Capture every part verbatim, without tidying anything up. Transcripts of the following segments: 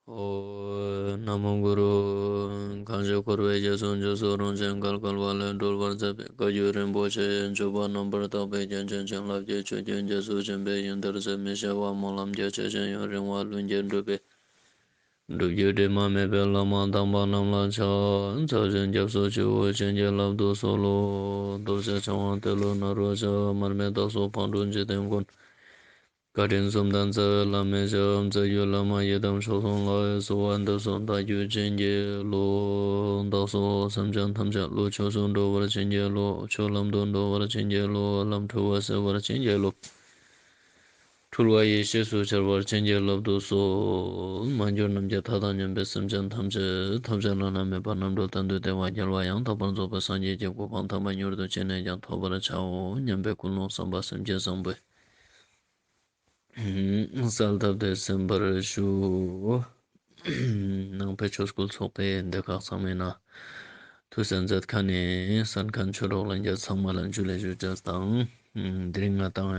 ཨོ། ན་མོ་གུ་རུ། གང་ཞིག་འཁོར་བའི་རྒྱ་མཚོ་མཇུག་སུ་རུང་ཞིང་བརྒལ་དཀའ་བ་ལས་སྒྲོལ་བར་མཛད་པའི་བཀའ་བརྒྱུད་རིན་པོ་ཆེ་ཡི་སྤྱོད་པ་རྣམ་པར་དག་པའི་རྒྱན་ཅན་བྱིན་རླབས་ཀྱི་ཆུ་རྒྱུན་རྒྱ་མཚོ་ཆེན་པོའི་ཡུལ་འདིར་ཟད་མི་ཤེས་པ་སྨོན་ལམ་རྒྱ་ཆེ་ཞིང་ཡུན་རིང་བ་ལྷུན་གྱིས་གྲུབ་པའི་སྒྲུབ་བརྒྱུད་དྲི་མ་མེད་པའི་བླ་མ་དམ་པ་རྣམས་ལ་ཕྱག་འཚལ་ཞིང་སྐྱབས་སུ་མཆིའོ། བྱིན་གྱིས་བརླབ་ཏུ་གསོལ་ལོ། རྡོ་རྗེ་འཆང་དབང་ཏེ་ལོ་ནཱ་རོ་ཕྱག་མར་མེ་མདའ་སོགས་ཕག་གྲུ་འཇིག་རྟེན་མགོན། བཀའ་དྲིན་གསུམ་ལྡན་རྩ་བའི་བླ་མའི་ཞབས། རྩ་བརྒྱུད་བླ་མ་ཡི་དམ་མཆོག་གསུམ་ལ། གསོལ་བ་འདེབས་སོ་བདག་རྒྱུད་བྱིན་གྱིས་རློབས། བདག་སོགས་སེམས་ཅན་ཐམས་ཅད་བློ་ཆོས་སུ་འགྲོ་བར་བྱིན་གྱིས་རློབས། ཆོས་ལམ་དུ་འགྲོ་བར་བྱིན་གྱིས་རློབས། ལམ་འཁྲུལ་བ་སེལ་བར་བྱིན་གྱིས་རློབས། འཁྲུལ་བ་ཡེ་ཤེས་སུ་འཆར་བར་བྱིན་གྱིས་བརླབ་ཏུ་གསོལ། མ་གྱུར་ནམ་མཁའི་མཐའ་དང་མཉམ་པའི་སེམས་ཅན་ཐམས་ཅད་ཐམས་ཅད་བླ་ན་མེད་པ་རྣམ་གྲོལ་གཏན་དུ་བདེ་བ་རྒྱལ་བ་ཡང་དག་པར་རྫོགས་པའི་སངས་རྒྱས་ཀྱི་གོ་འཕང་དམ་པ་མྱུར་དུ་ཅི་ནས་ཀྱང་ཐོབ་པར་བྱའོ་སྙམ་པའི་ཀུན་སློང་བསམ་པ་སེམས་བསྐྱེད་བཟང་པོས་གསལ་བཏབ་སྟེ་གསན་པར་ཞུ། ནང་པའི་ཆོས་སྐུལ་ཚོགས་པའི་སྡེ་ཁག་ཚང་མའི་ནང་ཐུགས་སྣང་མཛད་མཁན་ནས་གསན་མཁན་ཆོས་གྲོགས་ལྷན་རྒྱས་ཚང་མ་ལ་འཇུ་ལེ་ཞུ་རྒྱུ་དང་། དེ་རིང་ང་དང་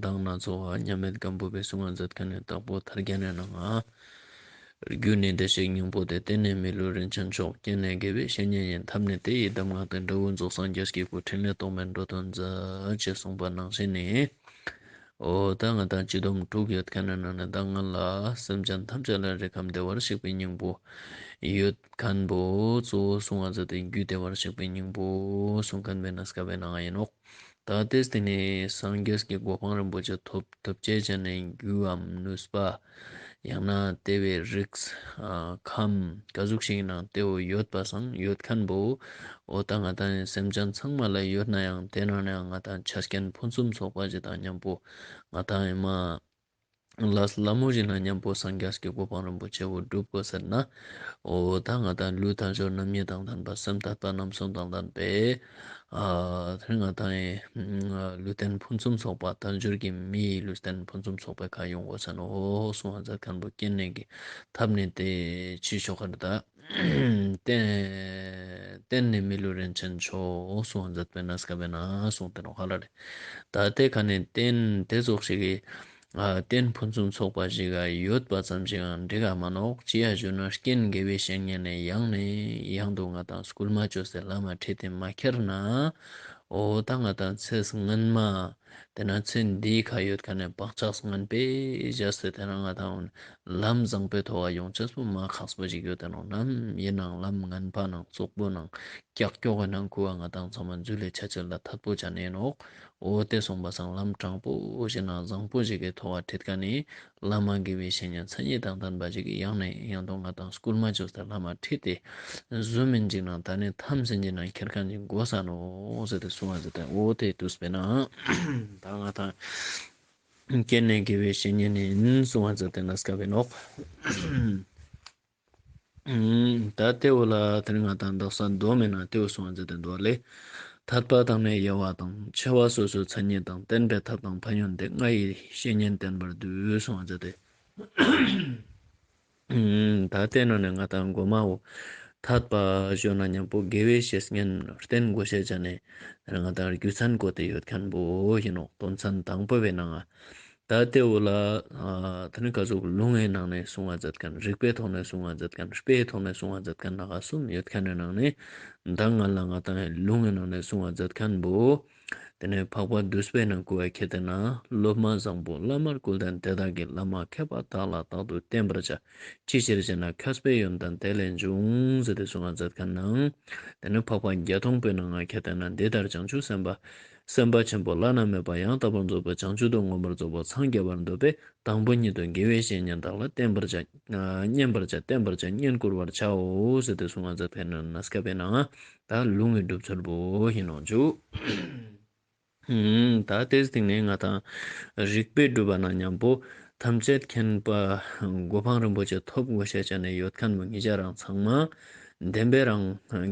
མདང་ན་ཚོ་བ་མཉམ་མེད་སྒམ་པོ་པའི་གསུང་ང་མཛད་མཁན་ནས་དྭགས་པོ་ཐར་རྒྱན་ནས་ནང་ང་། རྒྱུ་ནི་བདེ་གཤེགས་སྙིང་པོ་སྟེ། རྟེན་ནི་མི་ལུས་རིན་ཆེན་མཆོག་རྐྱེན་ནི་དགེ་བའི་བཤེས་གཉེན་ཡིན། ཐབས་ནི་དེ་ཡི་གདམས་ངག་སྟེ། འབྲས་བུ་རྫོགས་སངས་རྒྱས་ཀྱི་སྐུ། ཕྲིན་ལས་རྟོག་མེད་འགྲོ་དོན་མཛད། ཅེས་གསུངས་པ་ནང་བཞིན་ནི། འོ་ད་ང་དང་སྤྱི་སྡོམ་དྲུག་ཡོད་མཁན་ནི་ནང་ནས་ད་ང་ལ་སེམས་ཅན་ཐམས་ཅད་ལ་རེ་ཁམས་བདེ་བར་གཤེགས་པའི་སྙིང་པོ་ཡོད་མཁན་པོ་གཙོ་བོ་གསུང་བ་མཛད་དེ། རྒྱུ་བདེ་བར་གཤེགས་པའི་སྙིང་པོ་གསུང་མཁན་པའི་གནས་སྐབས་པའི་ནང་ཡིན་ནོག་ད་ལྟས་དེ་ནས་སངས་རྒྱས་ཀྱི་གོ་འཕང་རིན་པོ་ཆེ་ཐོབ་ཐུབ་ཅེས་བྱས་ནས་རྒྱུའམ་ནུས་པ། ཡང་ན་དེ་བའི་རིགས། ཨ་ཁམས་ག་ཟུག་ཞིག་ནང་དེ་བོ་ཡོད་པ་སང་ཡོད་མཁན་པོ། འོ་ད་ང་དང་སེམས་ཅན་ཚང་མ་ལ་ཡོད་ན་ཡང་། དེ་ནང་ནའང་ང་དང་ཆ་རྐྱེན་ཕུན་སུམ་ཚོགས་པ་ཞིག་དང་མཉམ་པོ་ང་དང་ཨེ་མ་ལས་སླ་མོ་ཞིག་ན་མཉམ་པོ་སངས་རྒྱས་ཀྱི་གོ་འཕང་རིན་པོ་ཆེ་བོ་སྒྲུབ་དགོས་ཟེར་ན། འོ་ད་ང་དང་ལུས་དལ་འབྱོར་རྣམ་གཉིས་དང་ལྡན་པ། སེམས་དད་པ་རྣམ་གསུམ་དང་ལྡན་པའི། ཨ་དེ་ང་དང་ཨེ་ལུས་རྟེན་ཕུན་སུམ་ཚོགས་པ། དལ་འབྱོར་གྱི་མིའི་ལུས་རྟེན་ཕུན་སུམ་ཚོགས་པའི་ཁ་ཡོང་དགོས་ཟེར་ནོ། འོ་གསུང་བ་མཛད་མཁན་པོ་རྐྱེན་ནི་གི་ཐབས་ནི་དེ་ཕྱི་ཆོག་གར་ད། རྟེན་རྟེན་ནི་མི་ལུས་རིན་ཆེན་མཆོག་གསུང་བ་མཛད་པའི་གནས་སྐབས་པའི་ནང་གསུངས་ཏེ་ནོ་ཧ་ལ་རེ། ད་དེ་ཁ་ནས་རྟེན་དེ་ཙོགས་ཤིག་གི་ཨ་རྟེན་ཕུན་སུམ་ཚོགས་པ་ཞིག་ག་ཡོད་པ་ཙམ་ཞིག་གང་འགྲིག་ག་མ་ནོག་ཅི་ཡ་ཞུ་ན་རྐྱེན་དགེ་བའི་བཤེས་གཉེན་ནས་ཡང་ནས་ཡང་དུ་ང་དང་སྐུལ་མ་བཅོས་ཏེ་ལམ་མ་ཁྲིད་དེ་མ་ཁྱེར་ན། འོ་ད་ང་དང་ཚེ་སྔན་མ། དེ་ན་ཚེ་འདིའི་ཁ་ཡོད་ཁ་ནས་བག་ཆགས་ངན་པས་བཞག་སྟེ་དེ་ན་ང་དང་ལམ་བཟང་པོའི་ཐོག་ཡོང་ཆེས་པོ་མ་ཁག་པོ་ཞིག་ཡོད་དེ་ནོ། ནམ་ཡིན་ནང་ལམ་ངན་པ་ནང་བཙོག་པོ་ནང་ཀྱག་ཀྱོག་གི་ནང་ཁུ་བ་ང་དང་ཚང་མ་འཛུལ་ལས་ཆ་ཆེ་ལ་ཐད་པོ་ཆ་ནས་ནོག་འོ་དེ་སོང་པ་སང་ལམ་དྲང་པོ་ཞིག་ན་བཟང་པོ་ཞིག་གི་ཐོག་ཁྲིད་ཁ་ནས། བླ་མ་དགེ་བའི་བཤེས་གཉེན་མཚན་ཉིད་དང་ལྡན་པ་ཞིག་གིས་ཡང་ནས་ཡང་དུ་ང་དང་སྐུལ་མ་བཅོས་ཏེ་ལམ་མ་ཁྲིད་དེ། བཟོ་མིན་ཅིག་ནང་ད་ནི་ཐམས་ཅད་ཀྱི་ནང་ཁྱེར་མཁན་ཅིག་དགོས་ས་ནོ་ཟེར་ཏེ་གསུང་བ་ཟེར་ཏེ། འོ་དེ་དུས་པས་ན་ད་ང་དང་རྐྱེན་ནི་དགེ་བའི་བཤེས་གཉེན་ནི་གསུང་བ་ཟེར་ཏེ་ན་སྐབས་པའི་ནོག་ད་དེ་བོ་ལ་དེ་ནི་ང་དང་འདག་ས་མདོ་མེད་ན་དེ་བོ་གསུང་བ་ཟེར་ཏེ་འདུག་ལེ། ཐད་པ་དང་ནི་དབྱེ་བ་དང་། ཕྱེ་བ་སོ་སོའི་མཚན་ཉིད་དང་། བསྟན་པའི་ཐབས་དང་ཕན་ཡོན་ཏེ། ལྔ་ཡི་བཤེས་གཉེན་བསྟེན་པར་འདུས་གསུང་བ་མཛད་དེ། ད་ལྟའི་ནང་ནས་ང་དང་མགོ་མའོ། ཐད་པ་ཞོ་ན་མཉམ་པོ་དགེ་བའི་བཤེས་གཉེན་བསྟེན་དགོས་ཤེས་ཅན་ནས་ང་དང་རྒྱུ་མཚན་བཀོད་དེ་ཡོད་མཁན་པོ་ཡིན་ནོ། དོན་ཚན་དང་པོ་བའི་ནང་ང་། ད་ལྟའི་འོ་ལ་ད་ནི་ག་ཟུག་ལུང་གི་ནང་ནས་གསུང་བ་མཛད་མཁན། རིགས་པའི་ཐོག་ནས་གསུང་བ་མཛད་མཁན། དཔེའི་ཐོག་ནས་གསུང་བ་མཛད་མཁན་ལ་ག་གསུམ་ཡོད་མཁན་ནི་ནང་ནས། ད་ང་ལ་ང་དང་ལུང་གི་ནང་ནས་གསུང་བ་མཛད་མཁན་པོ། དེ་ནས་འཕགས་པ་བདུད་དཔལ་ནང་བཀོད་པ་ཁྱེད་དེ་ན། སློབ་མ་བཟང་པོ་བླ་མར་བཀུར་ལྡན་དེ་དག་གིས། བླ་མ་མཁས་པ་དག་ལ་རྟག་ཏུ་བསྟེན་པར་བྱ། ཅི་ཕྱིར་ཞེ་ན། མཁས་པའི་ཡོན་ཏན་དེ་ལས་འབྱུང་། ཟེར་ཏེ་གསུང་བ་མཛད་མཁན་ནང་། དེ་ནས་འཕགས་པ་བརྒྱད་སྟོང་པོའི་ནང་ང་ཁྱེད་དེ་ན། འདི་ལྟར་བྱང་ཆུབ་སེམས་དཔའ། སེམས་དཔའ་ཆེན་པོ་བླ་ན་མེད་པ་ཡང་དག་པར་རྫོགས་པའི་བྱང་ཆུབ་ཏུ་མངོན་པར་རྫོགས་པར་འཚང་རྒྱ་བར་འདོད་པས། དང་པོ་ཉིད་དུ་དགེ་བའི་བཤེས་གཉེན་དག་ལ་བསྟེན་པར་བྱ། བསྙེན་པར་བྱ། བསྟེན་པར་བྱ། བསྙེན་བཀུར་བར་བྱའོ། ཟེར་ཏེ་གསུང་བ་མཛད་པའི་ནང་ན་སྐབས་པའི་ནང་ང་། ད་ལུང་གི་སྒྲུབ་ཚུལ་པོ་ཡིན་ནོ་འཇུ། ད་དེའི་སྟེང་ནས་ང་དང་རིགས་པས་སྒྲུབ་པ་ན་མཉམ་པོ་ཐམས་ཅད་མཁྱེན་པ་གོ་འཕང་རིན་པོ་ཆེ་ཐོབ་དགོས་ཤེས་ཅན་ནས་ཡོད་མཁན་པོ་ཉིད་ཅག་རང་ཚང་མ། བདེན་པའི་རང་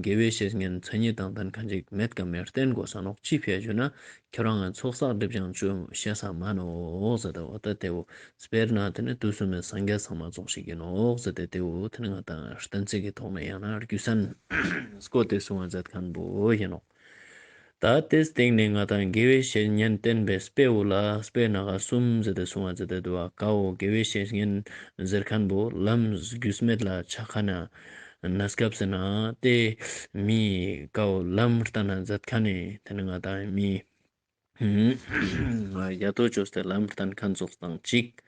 དགེ་བའི་བཤེས་གཉེན་མཚན་ཉིད་དང་ལྡན་མཁན་ཅིག་མེད་ཀ་མེད་བསྟེན་དགོས་ས་ནོག་ཅི་ཕྱིར་ཞུ་ན། ཁྱོད་རང་ངས་ཚོགས་བསགས་སྒྲིབ་སྦྱང་བཅུ་ཤེས་ས་མ་ནོག་ཟེར་ཏེ། འོ་ད་དེ་བོ་དཔེར་ན་དེ་ནི་དུས་གསུམ་པའི་སངས་རྒྱས་ཚང་མ་ཙོགས་ཤིག་ཡིན་ནོག་ཟེར་ཏེ། དེ་བོ་དེ་ནི་ང་དང་གཏན་ཚིགས་ཀྱི་ཐོག་ནས་ཡང་ན་རྒྱུ་མཚན་བཀོད་དེ་གསུང་བ་མཛད་མཁན་པོ་ཡིན་ནོག་ད་དེའི་སྟེང་ནས་ང་དང་དགེ་བའི་བཤེས་གཉེན་བསྟེན་པའི་དཔེ་འོ་ལ་དཔེ་སྣ་ཁ་གསུམ་ཟེར་ཏེ་གསུང་བ་ཟེར་ཏེ་འདུག་བ། ཀ་བོ་དགེ་བའི་བཤེས་གཉེན་ཟེར་མཁན་པོ་ལམ་རྒྱུས་མེད་ལ་ཆགས་མཁན་ན་གནས་སྐབས་ཟེར་ན་དེ་མི་ཀ་བོ་ལམ་ལྟ་ན་མཛད་མཁན་ནི་དེ་ནི་ང་དང་མི་ཡ་ཏོ་ཅོས་ཏེ་ལམ་བསྟན་མཁན་ཙོགས་དང་གཅིག་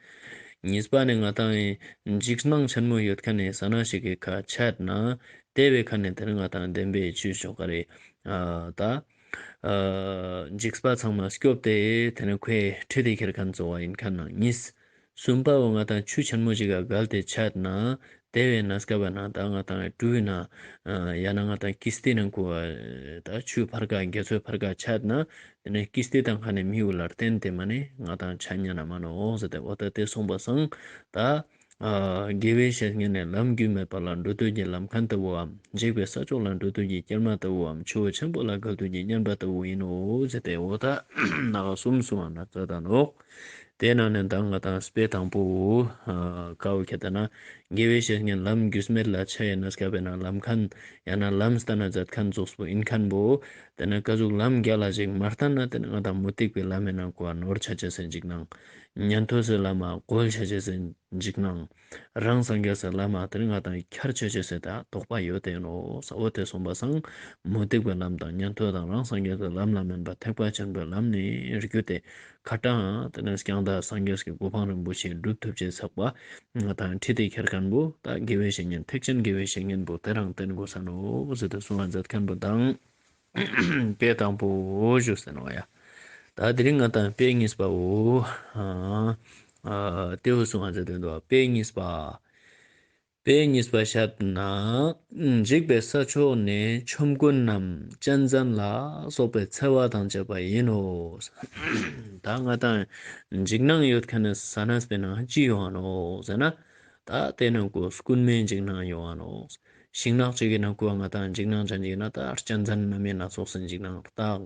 གཉིས་པ་ནི་ང་དང་འཇིགས་སྣང་ཆེན་མོ་ཡོད་མཁན་ནི་ས་ན་ཞིག་གི་ཁ་ཆད་ན་དེ་བའི་ཁ་ནས་དེ་ནི་ང་དང་བདེན་པའི་ཆོས་ཆོ་ག་རེ་ད། འཇིགས་པ་ཚང་མ་སྐྱོབ་སྟེ་དེ་ནི་ཁོའི་ཁྲིད་དེ་ཁྱེར་མཁན་གཙོ་བོ་ཡིན་མཁན་ནང་གཉིས། གསུམ་པ་བོ་ང་དང་ཆུ་ཆེན་མོ་ཞིག་ག་བརྒལ་ཏེ་ཆད་ན་དེ་བས་ན་སྐབས་ན་ད་ང་དང་གྲུ་ན་ཡང་ན་ང་དང་ཀིས་ཏི་ནང་ཁུ་ད་ཆུ་ཕར་ཀ་རྒྱ་མཚོའི་ཕར་ཀ་ཆད་ན་དེ་ནས་ཀིས་ཏི་དང་ཁ་ནས་མི་འུ་ལར་བརྟེན་ཏེ་མ་ནས་ང་དང་ཆ་ཉན་ན་མ་ནོག་ཟེར་ཏེ་འོ་ད་དེ་གསུངས་པ་སང་ད། དགེ་བའི་བཤེས་གཉེན་ནི་ལམ་རྒྱུས་མེད་པ་ལ་འགྲོ་འདོད་ཀྱི་ལམ་མཁན་ལྟ་བུའམ། འཇིགས་པའི་ས་ཕྱོགས་ལ་འགྲོ་འདོད་ཀྱི་སྐྱེལ་མ་ལྟ་བུའམ། ཆུ་བོ་ཆེན་པོ་ལ་བརྒལ་འདོད་ཀྱི་རྔན་པ་ལྟ་བུ་ཡིན་ནོ་ཟེར་ཏེ་འོ་ད་སྣ་ཁ་གསུམ་གསུངས་པ་ན་ཙ་ད་ནོག་དེ་ནང་ནས་ད་ང་དང་དཔེ་དང་པོ་ཀ་བོ་ཁྱེད་ལྟ་ན་དགེ་བའི་བཤེས་གཉེན་ལམ་རྒྱུས་མེད་ལ་ཆ་ཡས་ན་སྐབས་ན་ལམ་མཁན་ཡང་ན་ལམ་ལྟ་ན་མཛད་མཁན་ཙོགས་པོ་ཡིན་མཁན་པོ། དེ་ནས་ཀ་ཟུག་ལམ་རྒྱ་ལ་ཞིག་མ་ལྟ་ན་དེ་ནས་ང་དང་མུ་སྟེགས་པའི་ལམ་མེད་ན་ཀོ་ནོར་ཆ་ཆེ་སེ་འཇིགས་སྣང་། ཉན་ཐོས་སི་ལམ་མ་གོལ་ཆ་ཆེ་སེ་འཇིགས་སྣང་། རང་སངས་རྒྱས་སི་ལམ་མ་དེ་ནས་ང་དང་ཁྱར་ཆ་ཆེ་སེ་ད་དོགས་པ་ཡོད་དེ་ནོ་ས་འོ་དེ་གསུངས་པ་སང་མུ་སྟེགས་པའི་ལམ་དང་ཉན་ཐོས་དང་རང་སངས་རྒྱས་སི་ལམ་ལ་མིན་པ་ཐེག་པ་ཆེན་པོའི་ལམ་ནི་རྒྱུ་དེ་ཁ་གྲངས་དེ་ནས་རྐྱང་དག་སངས་རྒྱས་ཀྱི་གོ་འཕང་རིན་པོ་ཆེ་སྒྲུབ་ཐུབ་ཅེས་ཚགས་པ་ང་དང་ཁྲིད་དེ་ཁྱེར་མཁན་པོ་ད་དགེ་བའི་བཤེས་གཉེན་ཐེག་ཆེན་དགེ་བའི་བཤེས་གཉེན་པོ་དེ་རང་བསྟེན་དགོས་ས་ནོ་ཟེར་ཏེ་གསུང་བ་མཛད་མཁན་པོ་དང་། དཔེ་དང་པོ་ཞུ་ཟེར་ནོ་ཡ། ད་དེ་རིང་ང་དང་དཔེ་གཉིས་པའོ། ཨ་ཨ་ཏེའུ་གསུང་བ་མཛད་དེ་འདུག་དཔེ་གཉིས་པ། དཔེ་གཉིས་པ་བཤད་ན། འཇིགས་པའི་ས་ཕྱོགས་ནས་ཆོམ་རྐུན་ནམ་གཅན་གཟན་ལ་སོགས་པའི་འཚེ་བ་དང་བཅས་པ་ཡིན་ནོ། ད་ང་དང་འཇིགས་སྣང་ཡོད་མཁན་ནི་ས་ན་དཔེར་ན་ཅི་ཡོང་ང་ནོ་ཟེར་ན། ད་དེ་ནང་ཁུ་རྐུན་མའི་འཇིགས་སྣང་ཡོང་ང་ནོ། ཤིང་ནགས་གཅིག་གི་ནང་ཁུ་ང་དང་འཇིགས་སྣང་ཅན་གཅིག་ན་ད་གཅན་གཟན་རྣམ་སྨིན་སྣ་ཚོགས་སུ་འཇིགས་སྣང་སྟག་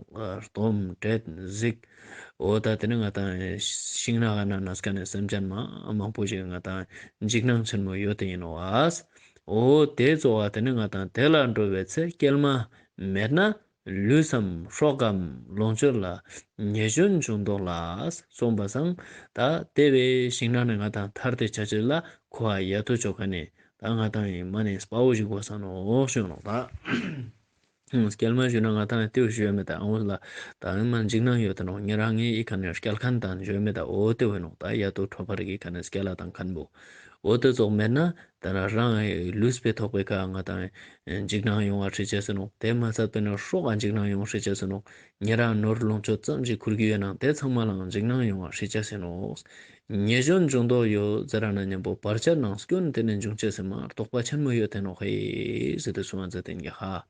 སྟོམ་དྲེད་གཟིག་འོ་ད་དེ་ནི་ང་དང་ཤིང་ནགས་ཨ་ན་ན་སྐ་ནས་སེམས་ཅན་མ་མང་པོ་ཞིག་ང་དང་འཇིགས་སྣང་ཆེན་མོ་ཡོད་དེ་ཡིན་ནོ་ཨ། འོ་དེ་གཙོ་བ་དེ་ནི་ང་དང་དེ་ལ་འགྲོ་བའི་ཚེ་སྐྱེལ་མ་མེད་ན། ལུས་སམ་སྲོག་གམ་ལོངས་སྤྱོད་ལ་ཉེས་སྐྱོན་བྱུང་དོགས་ལ་གསུངས་པ་སང་ད་དེ་བས་ཤིང་ནགས་ནས་ང་དང་ཐར་ཏེ་ཆ་ཆེ་ལ་ཁོ་ཨ་ཡ་ཐོ་ཆོ་ག་ནས་ད་ང་དང་ཡིན་མ་ནས་དཔའ་བོ་ཞིག་དགོས་ས་ནོ་ཞུ་ནོ་ད། སྐྱེལ་མ་ཞུ་ན་ང་དང་ལྟེའུ་ཞུ་ཡོད་མེད་ད་ཨང་ལ་ད་ཨང་མ་འཇིགས་སྣང་ཡོད་ད་ནོ་ཉེ་རང་ངའི་ཨི་ཁ་ནས་སྐྱེལ་མཁན་དང་ཞུ་ཡོད་མེད་ད་འོ་ལྟེའུ་ནོ་ད་ཡ་ཐོ་ཁྲོ་ཕར་གི་ཁ་ནས་སྐྱེལ་ལ་དང་མཁན་པོ་འོ་དེ་ཙོག་མེད་ན། ད་ན་རང་ལུས་པའི་ཐོག་པའི་ཁ་ང་དང་འཇིགས་སྣང་ཡོང་བ་ཧྲི་ཆེ་སེ་ནོ། དེ་མ་ཚད་པས་ན་སྲོག་ག་འཇིགས་སྣང་ཡོང་ཧྲི་ཆེ་སེ་ནོ། ཉེ་རང་ནོར་ལོངས་སྤྱོད་ཙམ་ཞིག་ཁུར་གི་ཡོད་ན་དེ་ཚང་མ་ལའང་འཇིགས་སྣང་ཡོང་བ་ཧྲི་ཆེ་སེ་ནོ། ཉེས་སྐྱོན་འབྱུང་དོགས་ཡོད་ཟེར་ར་ན་མཉམ་པོ་བར་ཆད་ནང་སྐྱོན་དེ་ནས་འབྱུང་ཆེ་སེ་མ་རྟོགས་པ་ཆེན་མོ་ཡོད་དེ་ནོ་ཧེ་ཟེར་ཏེ་གསུང་བ་མཛད་དེ་ཡིན་གྱི་ཧ།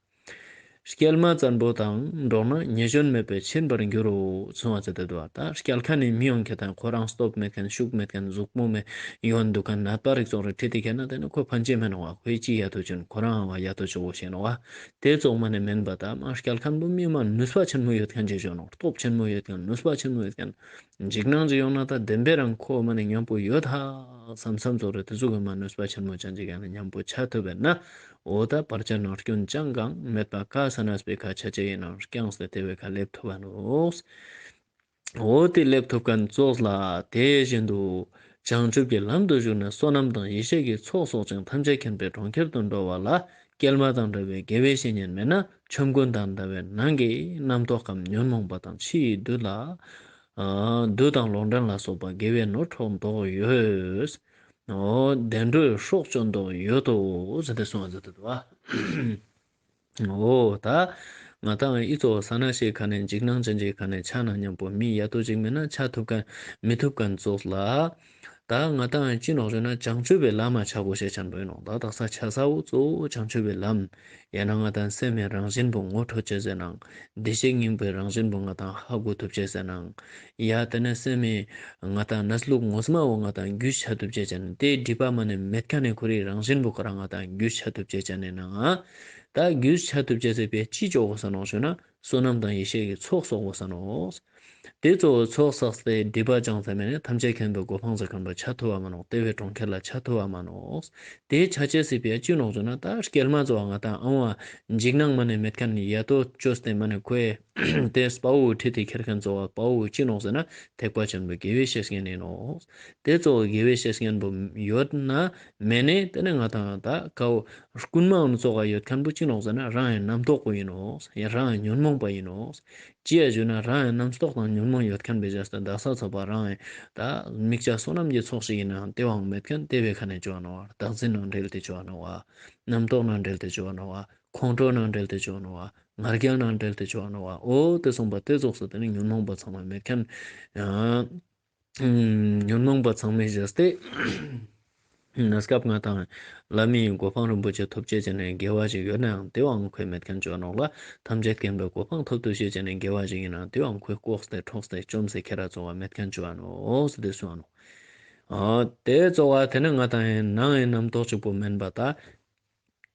སྐྱེལ་མ་བཙན་པོ་དང་འགྲོགས་ན་ཉེས་སྐྱོན་མེད་པས་ཕྱིན་པར་འགྱུར་རོ་གསུང་བ་ཟེར་ཏེ་འདུག་བ། ད་སྐྱེལ་མཁན་ནི་མི་ཡོང་ཁྱེད་དང་ཁོ་རང་སྟོབས་མེད་མཁན་ཤུགས་མེད་མཁན་གཟུགས་པོ་མེད་ཡོང་འདུག་མཁན་ནད་པ་རིགས་ཙོགས་རེ་ཁྲིད་དེ་ཁྱེད་ན་དེ་ནི་ཁོ་ཕན་ཆད་མེད་ནོ་བ། ཁོས་ཅི་ཡ་ཐོ་ཅུན་ཁོ་རང་བ་ཡ་ཐོ་ཆོ་བོ་ཤེས་ནོ་བ། དེ་ཙོགས་མ་ནས་མིན་པ་ད་མ་སྐྱེལ་མཁན་པོ་མི་མ་ནུས་པ་ཆེན་མོ་ཡོད་མཁན་ཅིག་ཤོད་ནོ། སྟོབས་ཆེན་མོ་ཡོད་མཁན་ནུས་པ་ཆེན་མོ་ཡོད་མཁན། འཇིགས་སྣང་ཅིག་ཡོང་ན་ད་བདེན་པའི་རང་ཁོ་མ་ནས་མཉམ་པོ་ཡོད་ད་བསམ་བསམ་ཙོགས་རེ་དེ་ཙོགས་གི་མ་ནུས་པ་ཆེན་མོ་ཅན་ཅིག་ཡང་ན་མཉམ་པོ་ཆ་ཐུབ་པས་ན། འོ་ད་བར་ཆད་ནང་སྐྱོན་ཅང་གང་མེད་པ་ཀ་ས་ན་སྤེ་ཁ་ཆ་ཆེ་ཡིན་ནང་རྐྱང་སྟེ་དེ་བས་ཁ་སླེབས་ཐུབ་པ་ནོག་འོ་དེ་སླེབས་ཐུབ་མཁན་ཙོགས་ལ་དེ་བཞིན་དུ་བྱང་ཆུབ་ཀྱི་ལམ་དུ་ཞུགས་ན་བསོད་ནམས་དང་ཡེ་ཤེས་ཀྱི་ཚོགས་གསོག་ཅིང་ཐམས་ཅད་མཁྱེན་པའི་གྲོང་ཁྱེར་དུ་འགྲོ་བ་ལ་སྐྱེལ་མ་དང་འདྲ་བའི་དགེ་བའི་བཤེས་གཉེན་མེད་ན་ཆོམ་རྐུན་དང་འདྲ་བའི་ནང་གི་རྣམ་རྟོག་གམ་ཉོན་མོངས་པ་དང་ཕྱིའི་བདུད་ལ། བདུད་དང་ལོག་འདྲེན་ལ་སོགས་པ་དགེ་བའི་ནོར་འཕྲོག་མདོག་ཡོད། བདེ་འགྲོའི་སྲོག་གཅོད་མདོག་ཡོད་དོ་ཟེར་ཏེ་གསུངས་པ་ཟེར་ཏེ་འདུག་བ། འོ་ད་ང་དང་ཨི་ཙོགས་ས་ན་ཞིག་ཁ་ནས་འཇིགས་སྣང་ཅན་ཅིག་ཁ་ནས་ཆ་ན་མཉམ་པོ་མི་ཡ་ཏོ་ཅིག་མེད་ན་ཆ་ཐུབ་མཁན་མི་ཐུབ་མཁན་ཙོགས་ལ། ད་ང་དང་ཅི་ནོག་ཞུ་ན་བྱང་ཆུབ་པའི་ལམ་མ་ཆ་དགོས་ཤེས་ཆེན་པོ་ཡིན་ནོག་ད་དག་ས་ཆ་ས་བོ་གཙོ་བོ་བྱང་ཆུབ་པའི་ལམ། ཡང་ན་ང་དང་སེམས་མི་རང་བཞིན་པོ་ངོ་འཕྲོད་ཅེས་ཟེར་ནང་། བདེ་གཤེགས་སྙིང་པོའི་རང་བཞིན་པོ་ང་དང་ཧ་གོ་ཐུབ་ཅེས་ཟེར་ནང་། ཡ་དེ་ནས་སེམས་མི་ང་དང་གནས་ལུགས་ངོ་མ་བོ་ང་དང་རྒྱུས་ཆ་ཐུབ་ཅེས་ཅན་དེ་སྒྲིབ་པ་མ་ནས་མེད་མཁན་ནས་ཁོ་རའི་རང་བཞིན་པོ་ཁོ་རང་ང་དང་རྒྱུས་ཆ་ཐུབ་ཅེས་ཅན་ནས་ནང་། ད་རྒྱུས་ཆ་ཐུབ་ཅེས་ཟེར་པའི་ཅི་ཅོག་གོ་ས་ནོག་ཞུ་ན་བསོད་ནམས་དང་ཡེ་ཤེས་ཀྱི་ཚོགས་གསོག་གོ་ས་ནོག་དེ་གཙོ་བོ་ཚོགས་བསགས་ཏེ་སྒྲིབ་པ་སྦྱངས་ཚར་མ་ནས་ཐམས་ཅད་མཁྱེན་པའི་གོ་འཕང་ཟེར་མཁན་པོ་ཆགས་ཐུབ་པ་མ་ནོག་དེ་བས་གྲོང་ཁྱེར་ལ་ཆགས་ཐུབ་པ་མ་ནོག་དེ་ཆ་ཅེས་སི་ཕི་ཡ་ཅི་ནོག་ཟེར་ན། ད་སྐྱེལ་མ་གཙོ་བོ་ང་དང་ཨང་བ་འཇིགས་སྣང་མ་ནས་མེད་མཁན་ཡ་ཏོ་བཅོས་ཏེ་མ་ནས་ཁོས་དེ་དཔའ་བོའི་ཁྲི་དེ་ཁྱེར་མཁན་གཙོ་བོ་དཔའ་བོ་ཅི་ནོག་ཟེར་ན། ཐེག་པ་ཆེན་པོའི་དགེ་བའི་བཤེས་གཉེན་ཡིན་ནོག་དེ་གཙོ་བོ་དགེ་བའི་བཤེས་གཉེན་པོ་ཡོད་ན་མེད་ནས་དེ་ནས་ང་དང་ད་ཀའོ་རྐུན་མའང་ཙོགས་ཡོད་མཁན་པོ་ཅི་ནོག་ཟེར་ན། རང་ཡང་རྣམ་རྟོག་པོ་ཡིན་ནོག་ཡང་རང་ཡང་ཉོན་མོངས་པ་ཡིན་ནོག་ཅི་ཡ་ཞུ་ན་རང་ཡང་རྣམ་རྟོག་དང་ཉོན་མོངས་ཡོད་མཁན་པའི་རྗེས་སུ་བདག་ས་ཚོགས་པ་རང་ཡང་ད་དམིགས་བྱ་བསོད་ནམས་ཀྱི་ཚོགས་ཤིག་ཡིན་ནའང་དེ་བའང་མེད་མཁན་དེ་བའི་ཁ་ནས་བྱུང་བ་ནོག་བ། བདག་འཛིན་ནང་འབྲེལ་ཏེ་བྱུང་བ་ནོག་བ། རྣམ་རྟོག་ནང་འབྲེལ་ཏེ་བྱུང་བ་ནོག་བ། ཁོང་ཁྲོ་ནང་འབྲེལ་ཏེ་བྱུང་བ་ནོག་བ། ང་རྒྱལ་ནང་འབྲེལ་ཏེ་བྱུང་བ་ནོག་བ། འོ་དེ་སོང་པ་དེ་ཙོགས་སུ་དེ་ནི་ཉོན་མོངས་པ་ཚང་མ་མེད་མཁན། ཨ། ཉོན་མོངས་པ་ཚང་མའི་རྗེས་ཏེ། གནས་སྐབས་ང་དང་བླ་མའི་གོ་འཕང་རིན་པོ་ཆེ་ཐོབ་ཅེས་བྱས་ནས་དགེ་བ་ཞིག་ཡོད་ནའང་དེའང་ཁོས་མེད་མཁན་བྱུང་བ་ནོག་ལ། ཐམས་ཅད་མཁྱེན་པའི་གོ་འཕང་ཐོབ་ཐུབ་ཅེས་བྱས་ནས་དགེ་བ་ཞིག་ཡིན་ནའང་དེའང་ཁོས་ལྐོག་སྟེ་འཕྲོག་སྟེ་བཅོམ་སྟེ་ཁྱེར་ར་བཙོང་བ་མེད་མཁན་བྱུང་བ་ནོག་ཟེར་ཏེ་གསུངས་བ་ནོག་ཨ། དེ་གཙོ་བོ་དེ་ནི་ང་དང་ཡང་ནང་ཡང་རྣམ་རྟོག་གཅིག་པོ་མིན་པ་ད།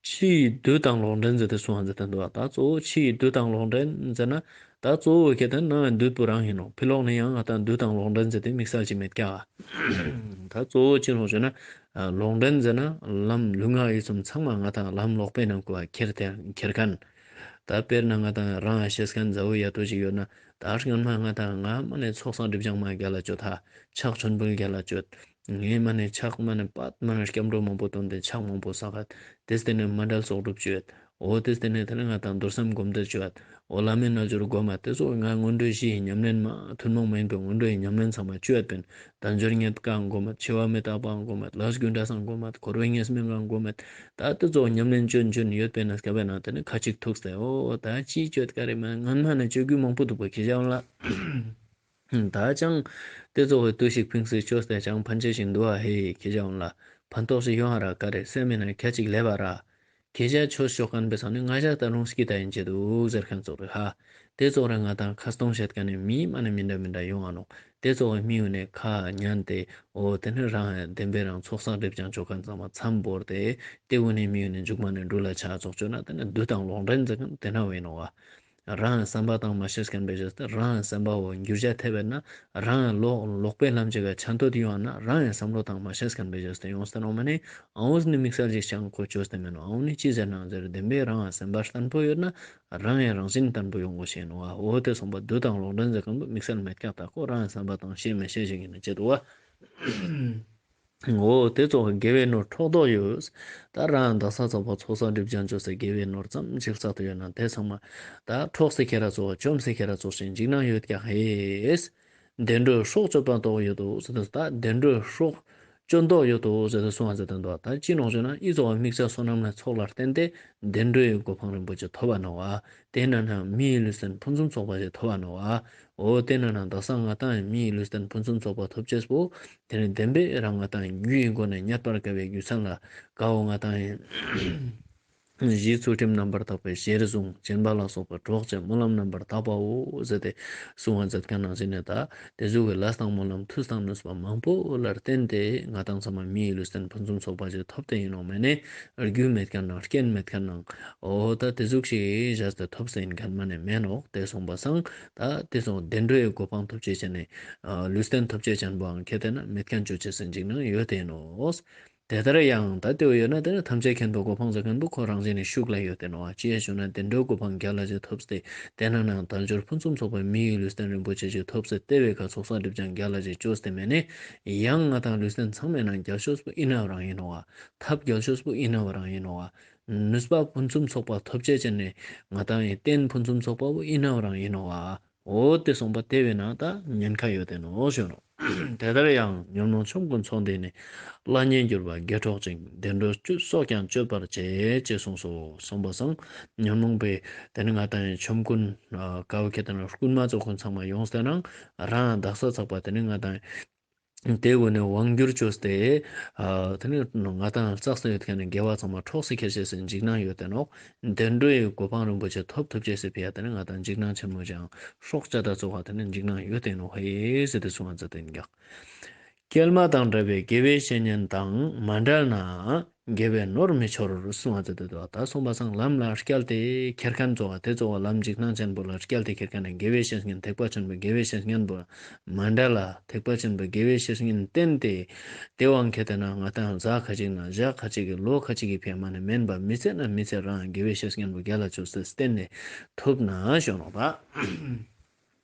ཕྱི་ཡི་བདུད་དང་ལོག་འདྲེན་ཟེར་ཏེ་གསུངས་པ་ཟེར་ཏེ་འདུག་ད་གཙོ་བོ་ཕྱི་ཡི་བདུད་དང་ལོག་འདྲེན་ཟེར་ན། ད་གཙོ་བོ་ཁེ་དེ་ནང་ཡང་བདུད་པོ་རང་ཡིན་ནོག་ཕི་ལོག་ནས་ཡང་ང་དང་བདུད་དང་ལོག་འདྲེན་ཟེར་ཏེ་དམིགས་བསལ་གྱི་མེད་ཀྱག་ད་གཙོ་བོ་ཅི་ནོག་ཟེར་ན། ལོག་འདྲེན་ཟེར་ན་ལམ་ལུས་ངག་ཡིད་གསུམ་ཚང་མ་ང་དང་ལམ་ལོག་པའི་ནང་གོ་བ་ཁྱེར་ཏེ་ཁྱེར་མཁན། ད་དཔེར་ན་ང་དང་རང་ཤེས་མཁན་མཛའ་བོ་ཡ་ཏོ་ཅིག་ཡོད་ན། ད་སྔོན་མ་ང་དང་ང་མ་ནས་ཚོགས་བསགས་སྒྲིབ་སྦྱང་མ་རྒྱལ་ལ་བཅོ་ཐ། ཕྱག་མཆོད་འབུལ་རྒྱལ་ལ་བཅོ། ངས་མ་ནས་ཕྱག་མ་ནས་པད་མ་ནས་སྐྱབས་འགྲོ་མང་པོ་བཏོན་ཏེ་ཕྱག་མང་པོ་བསགས། དེ་སྟེ་ནས་མཎྜལ་ཚོགས་སྒྲུབ་བཅོ། འོ་དེ་སྟེ་ནས་དེ་ནས་ང་དང་རྡོར་སེམས་སྒོམ་བཟླས་བཅོ། འོ་བླ་མའི་རྣལ་འབྱོར་སྒོམ་མ་དེ་ཚོ་ང་སྔོན་འགྲོའི་གཞི་ཡི་ཉམས་ལེན་མ་ཐུན་མོང་མ་ཡིན་པའི་སྔོན་འགྲོ་ཡི་ཉམས་ལེན་ཚང་མ་བཅོ་ཡ་པིན། དལ་འབྱོར་རྙེད་དཀའ་འགོམ་མ། འཆི་བ་མི་རྟག་པའང་འགོམ་མ། ལས་རྒྱུ་འབྲས་སང་འགོམ་མ། འཁོར་བའི་ངེས་མེད་ངང་འགོམ་མ། ད་དེ་ཚོ་ཉམས་ལེན་བཅོ་བཅོ་ཡོད་པས་ན་སྐབས་ན་དེ་ནི་ཁ་ཅིག་ཐུག་སྟེ་འོ་ད་ཅི་བཅོ་དཀའ་རེད་མ་ངན་མ་ནི་བཅོ་རྒྱུ་མང་པོ་འདུག་པ་ཁྱེད་ཅག་ལ། ད་ཅང་དེ་ཚོ་བའི་དུས་ཤིག་ཕིང་སི་བཅོས་ཏེ་ཅང་ཕན་ཆེ་ཞིག་འདུག་ཨ་ཧེ་ཁྱེད་ཅག་ལ་ཕན་ཐོགས་ཤིག་ཡོང་ཨ་ར་ག་རེ་སེམས་མེད་ན་ཁ་ཅིག་ལེབ་ཨ་ར། ཁྱེད་ཅག་ཆོས་ཕྱོགས་མཁན་པའི་སང་ནི་ང་ཅག་ད་རུང་སྐྱིད་ད་ཡིན་ཆེད་དུ་ཟེར་མཁན་ཚོ་རེད་ཧ། དེ་ཚོ་རེ་ང་དང་ཁ་སྟོང་བཤད་མཁན་ནི་མི་མ་ནི་མི་འདྲ་མི་འདྲ་ཡོང་ཨ་ནོ། དེ་ཚོ་བའི་མི་ཡོད་ནས་ཁ་ཉན་ཏེ་འོ་དེ་ནི་རང་བདེན་པའི་རང་ཚོགས་བསགས་སྒྲིབ་སྦྱང་བཅོ་མཁན་ཚང་མ་མཚམས་བོར་ཏེ་དེ་བོ་ནི་མི་ཡོད་ནས་མཇུག་མ་ནས་འགྲུལ་ལ་ཆ་ཚོགས་བཅོ་ན་དེ་ནི་བདུད་དང་ལོག་འདྲེན་ཟེར་མཁན་དེ་ན་བས་ནོ་བ། རང་བསམ་པ་དང་མ་ཤེས་མཁན་པའི་རྗེས་སུ་རང་བསམ་པའོ་འགྱུར་བྱ་ཐེབས་པས་ན་རང་ལོག་ལོག་པའི་ལམ་ཅིག་ག་ཆ་མཐོ་དེ་ཡོང་ན་རང་ཡང་བསམ་བློ་དང་མ་ཤེས་མཁན་པའི་རྗེས་སུ་ཡོང་སྟེ་ནོ་མ་ནི་ཨའོ་ནི་དམིགས་བསལ་ཅིག་ཅང་གོ་བཅོས་ཏེ་མེད་ནོ། ཨའོ་ནི་ཅི་ཟེར་ན་ཟེར་བདེན་པའི་རང་བསམ་པ་བརྟན་པོ་ཡོད་ན། རང་ཡང་རང་བཞིན་བརྟན་པོ་ཡོང་དགོས་ཤེས་ནོ་བ། འོ་དེ་སོང་པ་བདུད་དང་ལོག་འདྲེན་ཟེར་མཁན་པོ་དམིགས་བསལ་མེད་ཀྱག་ད་ཁོ་རང་བསམ་པ་དང་ཤེས་མི་ཤེས་ཤིག་ཡིན་ན་བྱེད་དོ་བ། འོ་དེ་ཚོ་དགེ་བའི་ནོར་འཕྲོག་དོགས་ཡོད། ད་རང་བདག་ས་ཚོགས་པ་ཚོགས་བསགས་སྒྲིབ་སྦྱང་བཅོས་སའི་དགེ་བའི་ནོར་ཙམ་ཅིག་བསགས་ཏེ་ཡོད་ན་དེ་ཚང་མ་ད་འཕྲོག་སའི་ཁྱེར་ར་ཚོགས་བཅོམ་སའི་ཁྱེར་ར་ཚོགས་ཤིང་འཇིགས་སྣང་ཡོད་ཀྱག་ཧེ། བདེ་འགྲོའི་སྲོག་གཅོད་པ་དོགས་ཡོད་དོ་ཟེར་དུས་ད་བདེ་འགྲོའི་སྲོག་གཅོད་དོགས་ཡོད་དོ་ཟེར་དུས་གསུང་བ་ཟེར་དོན་དོ། ད་ཅི་ནོག་ཞུ་ན་ཨི་ཚོགས་དམིགས་བྱ་བསོད་ནམས་ལ་ཚོགས་ལ་བརྟེན་ཏེ་བདེ་འགྲོའི་གོ་འཕང་རིན་པོ་ཆེ་ཐོབ་པ་ནོ་བ། དེ་ན་ན་མི་ཡི་ལུས་རྟེན་ཕུན་སུམ་ཚོགས་པ་ཞིག་ཐོབ་པ་ནོ་བ། འོ་དེ་ན་ན་དག་ས་ང་དང་ཡང་མི་ཡི་ལུས་རྟེན་ཕུན་སུམ་ཚོགས་པ་ཐོབ་ཅེས་པོ། དེ་ནི་བདེན་པའི་རང་ང་དང་རྒྱུ་ཡི་སྒོ་ནས་རྙེད་པར་དཀའ་བའི་རྒྱུ་མཚན་ལ་དགའ་བོ་ང་དང་ཡང་། གཞི་ཚུལ་ཁྲིམས་རྣམ་པར་དག་པའི་ཞེར་བཟུང་སྦྱིན་པ་ལ་སོགས་པ་གྲོགས་བྱས་སྨོན་ལམ་རྣམ་པར་དག་པའོ་ཟེར་ཏེ་གསུང་བ་མཛད་མཁན་ནང་བཞིན་ནས་ད་དེ་ཟུག་གི་ལས་དང་སྨོན་ལམ་མཐུ་དང་ནུས་པ་མང་པོ་ལ་བརྟེན་ཏེ་ང་དང་ཚང་མ་མི་ཡི་ལུས་རྟེན་ཕུན་སུམ་ཚོགས་པ་ཞིག་ཐོབ་སྟེ་ཡིན་ནོ་མེད་ནས་རྒྱུ་མེད་མཁན་ནང་རྐྱེན་མེད་མཁན་ནང་འོ་ད་དེ་ཟུག་ཞིག་བཞག་སྟེ་ཐོབ་སྟེ་ཡིན་མཁན་མ་ནས་མེད་ནོ། དེ་སོང་པ་སང་ད་དེ་སོང་བདེ་འགྲོའི་གོ་འཕང་ཐོབ་ཅེས་བྱས་ནས་ལུས་རྟེན་ཐོབ་ཅེས་བྱས་པའང་ཁེ་དེ་ན་མེད་མཁན་བཅོ་ཅེས་སུ་འཇིགས་སྣང་ཡོད་དེ་ནོ། དེ་ལྟར་ཡང་ད་ལྟོས་ཡོད་ན་དེ་ནི་ཐམས་ཅད་མཁྱེན་པའི་གོ་འཕང་ཟེར་མཁན་པོ་ཁོ་རང་བཞིན་ནས་ཤུགས་ལ་ཡོད་དེ་ནོ། ཅི་ཡང་ཞུ་ན་བདེ་འགྲོའི་གོ་འཕང་རྒྱལ་ལ་ཞིག་ཐོབ་སྟེ་དེ་ན་ནང་དལ་འབྱོར་ཕུན་སུམ་ཚོགས་པའི་མི་ཡི་ལུས་རྟེན་རིན་པོ་ཆེ་ཞིག་ཐོབ་སྟེ་དེ་བས་ཁ་ཚོགས་བསགས་སྒྲིབ་སྦྱང་རྒྱལ་ལ་ཞིག་བཅོས་ཏེ་མེད་ནས་ཡང་ང་དང་ལུས་རྟེན་ཚང་མའི་ནང་རྒྱལ་ཤོས་པོ་ཨི་ན་བ་རང་ཡིན་ནོ་བ། ཐབས་རྒྱལ་ཤོས་པོ་ཨི་ན་བ་རང་ཡིན་ནོ་བ། ནུས་པ་ཕུན་སུམ་ཚོགས་པ་ཐོབ་ཅེས་བྱས་ནས་ང་དང་ཡི་རྟེན་ཕུན་སུམ་ཚོགས་པ་བོ་ཨི་ན་བ་རང་ཡིན་ནོ་བ། འོ་དེ་གསུངས་པ་དེ་བས་ན་ད་ཉེན་ཁ་ཡོད་དེ་ནོ་ཞུ་ནོ། དེ་ལྟར་ཡང་ཉོན་མོངས་ཆོམ་རྐུན་ཚོགས་འདི་ནི། བླ་ཉེས་གྱུར་པ་དགེ་འཕྲོག་ཅིང་། བདེ་འགྲོ་སྲོག་ཀྱང་གཅོད་པར་བྱེད། ཅེས་གསུངས་སོ། གསུངས་པ་སང་ཉོན་མོངས་པའི་དེ་ནི་ང་དང་ཡང་ཆོམ་རྐུན་དཀའ་བ་ཁྱེད་དང་རྐུན་མ་ཚོགས་རྐུན་ཚང་མ་ཡོངས་ཏེ་ནང་རང་བདག་ས་ཚགས་པ་དེ་ནི་ང་དང་དེ་འོ་ནས་དབང་བསྒྱུར་བཅོས་ཏེ། ཨ། དེ་ནས་ང་དང་རྩག་སོ་ཡོད་མཁན་ནི་དགེ་བ་ཚང་མ་འཕྲོག་སེ་ཁྱེར་ཤེས་སེ་འཇིགས་སྣང་ཡོད་དེ་ནོག་བདེ་འགྲོའི་གོ་འཕང་རིན་པོ་ཆེ་ཐོབ་ཐུབ་ཅེས་སི་ཕི་ཡ་དེ་ནས་ང་དང་འཇིགས་སྣང་ཆེན་མོ་ཅང་སྲོག་བཅད་ད་ཚོ་བ་དེ་ནས་འཇིགས་སྣང་ཡོད་དེ་ནོག་ཧེ་ཟེར་ཏེ་གསུང་བ་མཛད་དེ་ཡིན་ཀྱང་། སྐྱེལ་མ་དང་འདྲ་བའི་དགེ་བའི་བཤེས་གཉེན་དང་མ་བྲལ་ན། དགེ་བའི་ནོར་མི་འཆོར་གསུང་བ་ཟེར་དུས་དོ། ད་གསུངས་པ་སང་ལམ་ལ་བསྐྱལ་ཏེ་ཁྱེར་མཁན་ཚོ་བ་དེ་ཚོ་བ་ལམ་འཇིགས་སྣང་ཅན་པོ་ལ་བསྐྱལ་ཏེ་ཁྱེར་མཁན་ནི་དགེ་བའི་བཤེས་གཉེན་ཐེག་པ་ཆེན་པོའི་དགེ་བའི་བཤེས་གཉེན་པོ་མ་འདྲ་ལ་ཐེག་པ་ཆེན་པོའི་དགེ་བའི་བཤེས་གཉེན་བསྟེན་ཏེ། དེ་དབང་ཁྱེད་དེ་ན་ང་དང་གཟའ་ཁ་ཅིག་ན་ཞག་ཁ་ཅིག་གི་ལོ་ཁ་ཅིག་གི་ཕན་མ་ནི་མེན་པ་མི་ཚེ་ན་མི་ཚེ་རང་དགེ་བའི་བཤེས་གཉེན་པོ་རྒྱལ་ལ་ཆོས་སུ་བསྟེན་ནས་ཐུབ་ན་ཞོ་ནོ་ད།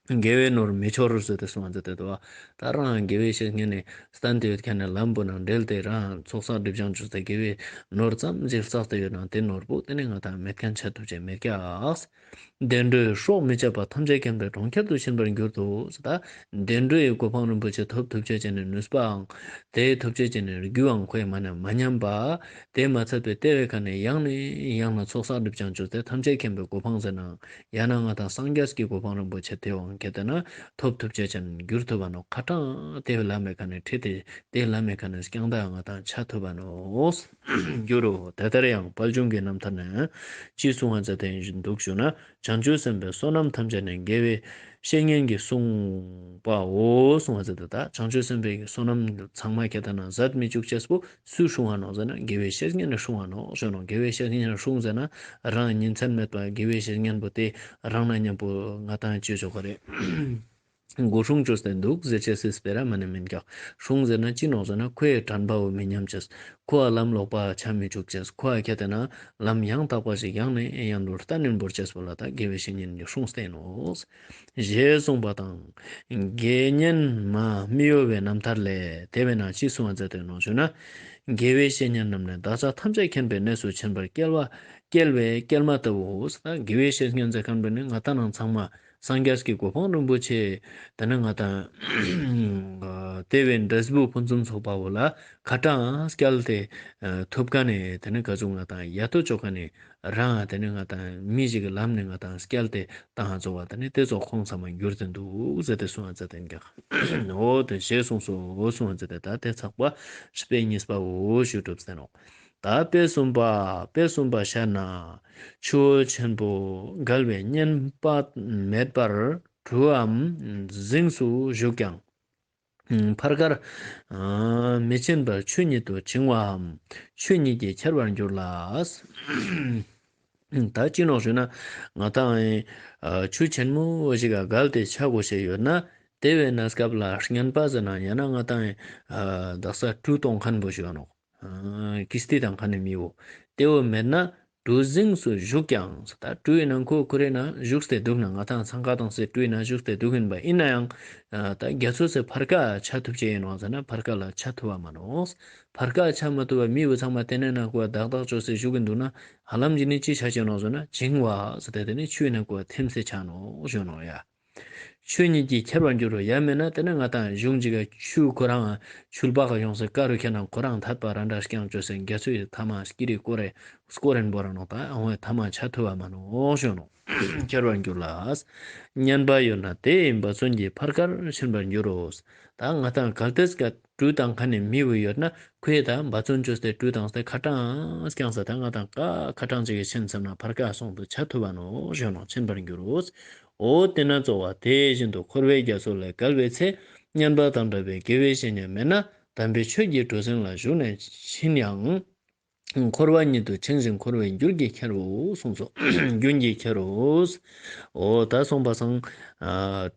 དགེ་བའི་ནོར་མི་འཆོར་ཟེར་ཏེ་གསུངས་ཟེར་ཏེ་དོ། ད་རང་དགེ་བའི་བཤེས་གཉེན་ནི་བསྟེན་ཏེ་ཡོད་མཁན་ནི་ལམ་བུ་ནང་འབྲེལ་ཏེ་རང་ཚོགས་བསགས་སྒྲིབ་སྦྱང་བཅུག་སྟེ་དགེ་བའི་ནོར་ཙམ་ཞིག་བསགས་ཏེ་ཡོད་ན་དེ་ནོར་བུ་དེ་ནི་ང་དང་མེད་མཁན་ཆ་ཐུབ་ཅེས་མེད་ཀྱག་བདེ་འགྲོའི་སྲོག་མི་གཅོད་པ་ཐམས་ཅད་མཁྱེན་པའི་གྲོང་ཁྱེར་དུ་ཕྱིན་པར་འགྱུར་ཏོ་ཟེར་ད། བདེ་འགྲོའི་གོ་འཕང་རིན་པོ་ཆེ་ཐོབ་ཐུབ་ཅེས་ཅན་ནི་ནུས་པའང་དེའི་ཐོབ་ཅེས་ཅན་ནི་རྒྱུའང་ཁོས་མ་ནི་མ་ཉམས་པ། དེ་མ་ཚད་པའི་ལྟེ་བའི་ཁ་ནས་ཡང་ནས་ཡང་ན་ཚོགས་བསགས་སྒྲིབ་སྦྱང་བཅུག་སྟེ་ཐམས་ཅད་མཁྱེན་པའི་གོ་འཕང་ཟེར་ན། ཡང་ན་ང་དང་སངས་རྒྱས་ཀྱི་གོ་འཕང་རིན་པོ་ཆེ་དེའང་གལ་ཏེ་ན་ཐོབ་ཐུབ་ཅེས་ཅན་འགྱུར་ཐུབ་བ་ནོ། ཁ་གྲངས་དེ་ལམ་མེ་ཁ་ནས་ཁྲིད་དེ་དེ་ལམ་མེ་ཁ་ནས་ཀྱང་ད་ང་དང་ཆ་ཐུབ་བ་ནོ། འགྱུར་རོ། དེ་ལྟར་ཡང་དཔལ་འབྱུང་གི་རྣམ་ཐར་ནས་ཅི་གསུང་བ་མཛད་དེ་འདུག་ཞུ་ན། བྱང་ཆུབ་སེམས་དཔའི་བསོད་ནམས་ཐམས་ཅད་ནི་དགེ་བའི་བཤེས་གཉེན་གྱིས་བསྲུང་བའོ་གསུང་བ་མཛད་དེ་ད་བྱང་ཆུབ་སེམས་དཔའི་བསོད་ནམས་ཚང་མ་ཁྱེད་ད་ན་ཟད་མི་བཅུག་ཅེས་པོ་སུས་བསྲུང་བ་ནོ་ཟེར་ན་དགེ་བའི་བཤེས་གཉེན་ནི་བསྲུང་བ་ནོ་ཞུ་ནོ། དགེ་བའི་བཤེས་གཉེན་ནི་བསྲུང་ཟེར་ན་རང་ཉིན་མཚན་མེད་པ་དགེ་བའི་བཤེས་གཉེན་པོ་དེ་རང་ན་མཉམ་པོ་ང་དང་ཅི་ཆོག་ག་རེད། མགོ་སྲུང་བཅོས་ཏེ་འདུག་ཟེར་ཅེས་སི་སྤེ་ར་མ་ནི་མིན་ཀྱང་སྲུང་ཟེར་ན་ཅི་ནོ་ཟེར་ན་ཁོའི་དྲན་པ་བོ་མི་ཉམས་ཅེས། ཁོ་ལམ་ལོག་པ་ཆ་མི་བཅུག་ཅེས། ཁོ་ཁྱེད་དེ་ན་ལམ་ཡང་དག་པ་ཞིག་ཡང་ནས་ཡང་དུ་གཏན་ནས་འབོར་ཅེས་པོ་ལ་ད་དགེ་བའི་བཤེས་གཉེན་གྱི་སྲུང་བསྟེན་ནོ། ཞེས་གསུངས་པ་དང་། དགེ་བསྙེན་མ་མི་གཡོ་བའི་རྣམ་ཐར་ལས་དེ་བས་ན་ཅི་གསུང་བ་མཛད་དེ་ནོ་ཞུ་ན། དགེ་བའི་བཤེས་གཉེན་རྣམས་ནི་བདག་ཅག་ཐམས་ཅད་མཁྱེན་པའི་གནས་སུ་ཕྱིན་པར་སྐྱེལ་བ་སྐྱེལ་བའི་སྐྱེལ་མ་ལྟ་བུའོ། ད་དགེ་བའི་བཤེས་གཉེན་མཛད་མཁན་པོ་ནི་ང་ད་ནང་ཚང་མ་སངས་རྒྱས་ཀྱི་གོ་འཕང་རིན་པོ་ཆེ་དེ་ནི་ང་དང་དེ་བས་འབྲས་བུ་ཕུན་སུམ་ཚོགས་པ་བོ་ལ་ཁ་གྲངས་སྐྱལ་ཏེ་ཐུབ་མཁན་ནི་དེ་ནི་ག་ཚོད་ང་དང་ཡ་ཏོ་ཅོ་མཁན་ནི་རང་དེ་ནི་ང་དང་མི་ཞིག་གི་ལམ་ནས་ང་དང་སྐྱལ་ཏེ་བཏང་ཧ་ཚོ་བ་དེ་ནི་དེ་ཚོ་ཁོང་ཚང་མ་འགྱུར་ཏེ་འདུག་ཟེར་ཏེ་གསུང་བ་མཛད་དེ་འགག་འོ་དེ་ཞེས་གསུངས་སོ་གསུང་བ་མཛད་དེ་ད་དེ་ཚགས་པ་དཔེ་གཉིས་པ་འོ་ཞུ་གྲུབ་ཟེར་ནོ། ད་དཔེ་གསུམ་པ། དཔེ་གསུམ་པ་ཤར་ན། ཆུ་བོ་ཆེན་པོ་བརྒལ་བའི་སྙན་པ་མེད་པར་གྲུའམ་རྫིངས་སུ་བཞུགས་ཀྱང་། ཕར་ཁར་མི་ཕྱིན་པར་ཆུ་ཉིད་དུ་བྱིང་བའམ་ཆུ་ཉིད་ཀྱིས་ཁྱེར་བར་འགྱུར་ལ། ད་ཅི་ནོག་ཞུ་ན་ང་དང་ཆུ་ཆེན་མོ་ཞིག་ག་བརྒལ་ཏེ་ཆ་དགོས་ཤེས་ཡོད་ན་དེ་བས་ན་སྐབས་ལ་སྙན་པ་ཟེར་ན་ཡང་ན་ང་དང་དག་ས་གྲུ་གཏོང་མཁན་པོ་ཞིག་ཡོད་ནོག་ཀིས་ཏི་དང་ཁ་ནས་མི་བོ། དེ་བོ་མེད་ན་གྲུ་རྫིངས་སུ་བཞུགས་ཀྱང་ད་གྲུའི་ནང་ཁོ་ཁོ་རེ་ན་བཞུགས་ཏེ་འདུག་ན་ང་དང་འཚང་ཁ་དང་སེ་གྲུའི་ནང་བཞུགས་ཏེ་འདུག་ཡིན་པ་ཡིན་ན་ཡང་ད་རྒྱ་མཚོ་སེ་ཕར་ཁ་ཆ་ཐུབ་ཅེས་ཡིན་ནོ་ཟེར་ན་ཕར་ཁ་ལ་ཆ་ཐུབ་པ་མ་ནོག་ཕར་ཁ་ཆ་མ་ཐུབ་པ་མི་བོ་ཚང་མ་དེ་ནས་ན་ཁོ་བ་དག་དག་ཅོ་སེ་བཞུགས་ཀྱིན་འདུག་ན་ཧ་ལམ་ཅི་ནི་ཅི་ཆ་ཅེས་ནོག་ཟེར་ན་བྱིང་བ་ཟེར་ཏེ་དེ་ནི་ཆུའི་ནང་ཁོ་བ་ཐིམ་སེ་ཆ་ནོག་ཞུ་ནོ་ཡ། ཆུ་ཉིད་ཀྱིས་ཁྱེར་བར་འགྱུར་རོ། ཡང་མིན་ན་དེ་ནི་ང་དང་གཞུང་གཅིག་ག་ཆུ་ཁོ་རང་ཆུ་ལྤགས་ཡོང་སའི་ཀ་རུ་ཁྱེར་ན་ཁོ་རང་ཐད་པ་ར་འདྲ་རྐྱང་བཅོས་སའི་རྒྱ་མཚོའི་ཐ་མ་སྐྱི་རི་ཀོ་རེ་སྐོར་རན་པོ་ར་ནོ་ད་ཨང་བའི་ཐ་མ་ཆ་ཐུབ་པ་མ་ནོ་ཞུ་ནོ། ཁྱེར་བར་འགྱུར་ལ། སྙན་པ་ཡོད་ན་དེ་འབད་བརྩོན་གྱིས་ཕར་ཁར་ཕྱིན་པར་འགྱུར་རོ། ད་ང་དང་གལ་ཏེ་ཀ་གྲུ་དང་ཁ་ནས་མི་བུ་ཡོད་ན་ཁོས་ད་འབད་བརྩོན་བཅོས་ཏེ་གྲུ་དང་སྟེ་ཁ་གྲངས་རྐྱང་ས་ད་ང་དང་ཀ་ཁ་གྲངས་ཅིག་གི་ཕྱིན་ཚར་ན་ཕར་ཀ་སོང་དུ་ཆ་ཐུབ་པ་ནོ་ཞུ་ནོ། ཕྱིན་པར་འགྱུར་རོ། འོ་དེ་ན་གཙོ་བོ་དེ་བཞིན་དུ་འཁོར་བའི་རྒྱ་མཚོ་ལས་བརྒལ་བའི་ཚེ་སྙན་པ་དང་འདྲ་བའི་དགེ་བའི་བཤེས་གཉེན་མེད་ན་དམ་པའི་ཆོས་ཀྱི་གྲུ་གཟིངས་ལ་ཞུགས་ནས་ཕྱིན་ཡང་། འཁོར་བ་ཉིད་དུ་བྱིང་ཞིང་འཁོར་བའི་རྒྱུན་གྱིས་ཁྱེར་རོ་གསུངས་སོ། རྒྱུན་གྱིས་ཁྱེར་རོ། འོ་ད་གསུངས་པ་སང་།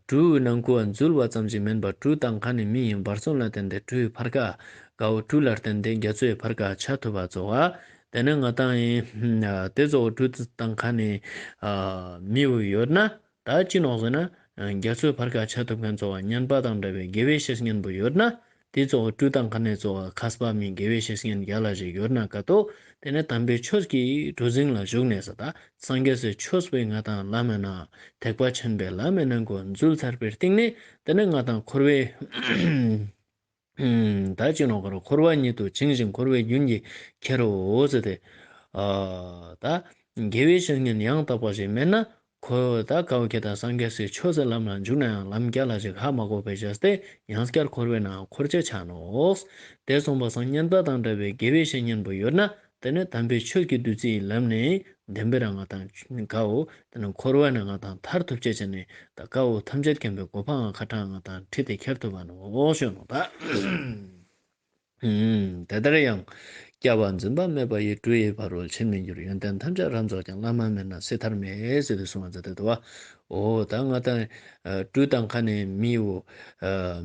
གྲུའི་ནང་ཁུ་བ་འཛུལ་བ་ཙམ་ཞིག་མིན་པར་གྲུ་དང་ཁ་ནས་མི་ཡིན་འབད་བརྩོན་ལ་བརྟེན་ཏེ་གྲུའི་ཕར་ཀ་དགའ་བོ་གྲུ་ལ་བརྟེན་ཏེ་རྒྱ་མཚོའི་ཕར་ཀ་ཆ་ཐུབ་པ་གཙོ་བོ། དེ་ནས་ང་དང་ཡིན། དེ་གཙོ་བོ་གྲུ་དང་ཁ་ནས་མི་བུ་ཡོད་ན། ད་ཅི་ནོག་ཟེར་ན། རྒྱ་མཚོའི་ཕར་ཁ་ཆ་ཐུབ་མཁན་གཙོ་བོ་སྙན་པ་དང་འདྲ་བའི་དགེ་བའི་བཤེས་གཉེན་པོ་ཡོད་ན། དེ་གཙོ་བོ་གྲུ་དང་ཁ་ནས་གཙོ་བོ་མཁས་པ་མིན་དགེ་བའི་བཤེས་གཉེན་རྒྱ་ལ་ཞིག་ཡོད་ན་ཀ་ཏོ། དེ་ནས་དམ་པའི་ཆོས་ཀྱི་གྲུ་གཟིངས་ལ་ཞུགས་ནས་ས་ད་སངས་རྒྱས་སི་ཆོས་པའི་ང་དང་ལམ་མེ་ན་ཐེག་པ་ཆེན་པོའི་ལམ་མེ་ན་ཁུ་འཛུལ་ཚར་བའི་སྟེང་ནས་དེ་ནས་ང་དང་འཁོར་བའི། ད་ཅི་ནོག་གར་འཁོར་བ་ཉིད་དུ་བྱིང་ཞིང་འཁོར་བའི་རྒྱུན་གྱིས་ཁྱེར་རོ་ཟེར་ཏེ། ད་དགེ་བའི་བཤེས་གཉེན་ཡང་དག་པ་ཞིག་མེད་ན་ཁོ་ད་ཀའོ་ཁྱེད་དང་སངས་རྒྱས་སི་ཆོས་སི་ལམ་ལ་འཇུག་ན་ཡང་ལམ་རྒྱ་ལ་ཞིག་ཧ་མ་གོ་བས་བྱས་ཏེ་ཡང་སྐྱར་འཁོར་བའི་ནང་འཁོར་ཆ་ཆ་ནོག་དེ་གསུངས་པ་སང་སྙན་པ་དང་འདྲ་བའི་དགེ་བའི་བཤེས་གཉེན་པོ་ཡོད་ན་དེ་ནས་དམ་པའི་ཆོས་ཀྱི་བདུད་རྩིའི་ལམ་ནས་ བདེན་པའི་རང་ང་དང་གའོ་དེ་ནི་འཁོར་བ་ནས་ང་དང་ཐར་ཐུབ་ཅེས་བྱས་ནས་ད་གའོ་ཐམས་ཅད་མཁྱེན་པའི་གོ་འཕང་ང་ཁ་གྲངས་ང་དང་ཁྲིད་དེ་ཁྱེར་ཐུབ་པ་ནོ་ཞུ་ནོ་ད། ཨུམ། དེ་ལྟར་ཡང་། སྐྱབས་པ་འཛིན་པ་མེད་པ་ཡི། སྤྲུལ་པའི་ཕ་རོལ་ཕྱིན་མི་འགྱུར། ཡོན་ཏན་ཐམས་ཅད་རབ་རྫོགས་ཀྱང་། བླ་མ་མེད་ན་སྲིད་མཐར་མེད། ཟེར་ཏེ་གསུངས་པ་མཛད་དེ་འདུག་བ། འོ་ད་ང་དང་སྤྲུལ་དང་ཁ་ནས་མིའོ་